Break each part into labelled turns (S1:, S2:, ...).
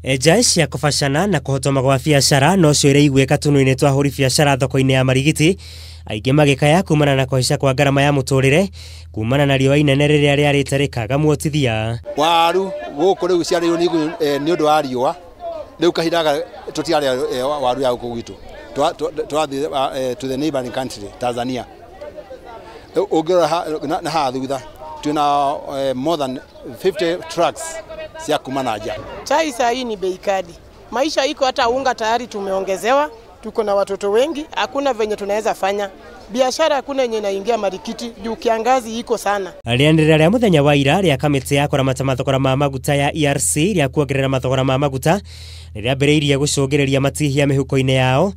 S1: Nja cia kũbacana na kũhotoma gwa biacara nocio ĩraigwĩka tũnua-inĩ twa ahũri biacara thoko-inĩ ya Marigiti, aingĩ magĩkaya kumana na kũhaica kwa ngarama ya mũtũrĩre kumana na riũa inene rĩrĩa rĩarĩte rĩkaga muotithia.
S2: Waru gũkũ rĩu ciarĩirwo nĩ ũndũ wa riũa, rĩu kahinda gaka tũtirarĩa waru ya gũkũ gwitũ, tũrathiĩ to the neighboring country Tanzania. Ũngĩrora na haha thutha twĩna more than 50 trucks cia kuma na nja.
S3: Chai saa hii ni bei kali, maisha iko, hata unga tayari tumeongezewa, tuko na watoto wengi, hakuna venye tunaweza fanya biashara, hakuna yenye inaingia Marikiti juu kiangazi iko sana.
S1: Rĩanĩrĩra rĩa mũthenya wa ira rĩa kamĩtĩ ya kũramata mathogora ma maguta ya ERC rĩa kuongerera mathogora ma maguta nĩrĩambĩrĩirie gũcũngĩrĩria matihia mĩhuko-inĩ yao,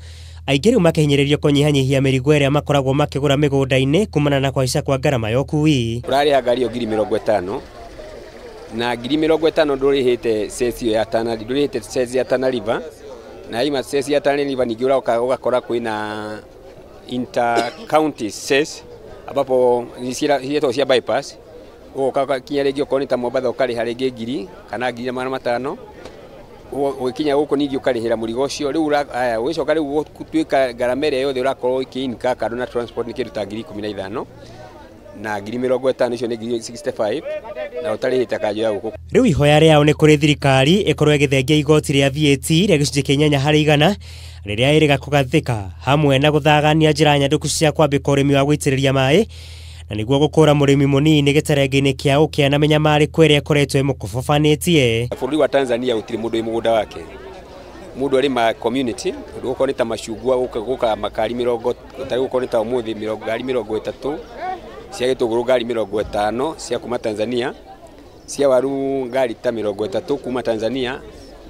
S1: aingĩ rĩu makĩhinyĩrĩrio kũnyihanyihia mĩrigo ĩrĩa makoragwo makĩgũra mĩgũnda-inĩ kumana na kũhaica kwa ngarama ya ũkui.
S4: Ũrarĩha ngari ĩyo 50,000 na 50,000 ndũrĩhĩte cess ĩyo ya Tana, ndũrĩhĩte cess ya Tana River, na ima cess ya Tana River ningĩ ũroka ũgakora kwĩna inter county cess ambapo ciretwo cia bypass, ũgoka kinya rĩngĩ okorwo nĩ ta Mombatha ũkarĩha rĩngĩ 1,000 kana 1,500, ũgĩkinya gũkũ ningĩ ũkarĩhĩra mũrigo ũcio. Rĩu haya ũgĩcoka rĩu gũtuĩka ngarama ĩrĩa yothe ũrakorwo ũkĩ-incur kando na transport nĩ kĩndũ ta 15,000 na 50,000, icio nĩ 65,000 na ũtarĩhĩte kanjũ ya gũkũ.
S1: Rĩu ihoya rĩao nĩ kũrĩ thirikari ĩkorwo ĩgĩthengia igoti rĩa VAT rĩa gĩcunjĩ kĩa 8% rĩrĩa ĩrĩga kũgathĩka hamwe na gũthagania njĩra nyandũku cia kwambĩka ũrĩmi wa gũitĩrĩria maĩ na nĩguo gũkũra mũrĩmi mũnini gĩterenge-inĩ kĩa ũkĩa na mĩnyamarĩko ĩrĩa ĩkoretwo ĩmũkobobanĩtie.
S4: Bũrũri wa Tanzania gũtirĩ mũndũ wĩ mũgũnda wake, mũndũ arĩma community, ũndũ gũkorwo nĩ ta macungwa gũka makari mĩrongo, tarĩu gũkorwo nĩ ta ũmũthĩ ngari 30 cia gĩtũngũrũ, ngari 50 cia kuma Tanzania, cia waru ngari ta 30 kuma Tanzania,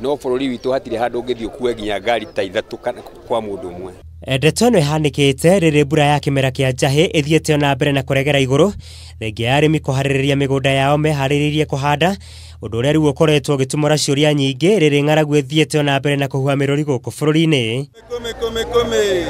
S4: no bũrũri witũ hatirĩ handũ ũngĩthiĩ ũkue nginya ngari ta 3 kwa mũndũ ũmwe.
S1: Ndeto ĩno ĩhanĩkĩte rĩrĩ mbura ya kĩmera kĩa njahĩ ĩthiĩte ona mbere na kũregera igũrũ, thengia ya arĩmi kũharĩrĩria mĩgũnda yao meharĩrĩirie kũhanda, ũndũ ũrĩa rĩu ũkoretwo ũgĩtumũra ciũria nyingĩ rĩrĩ ng'aragu ĩthiĩte ona mbere na kũhuha mĩrũri gũkũ bũrũri-inĩ.
S5: Kumi, kumi, kumi.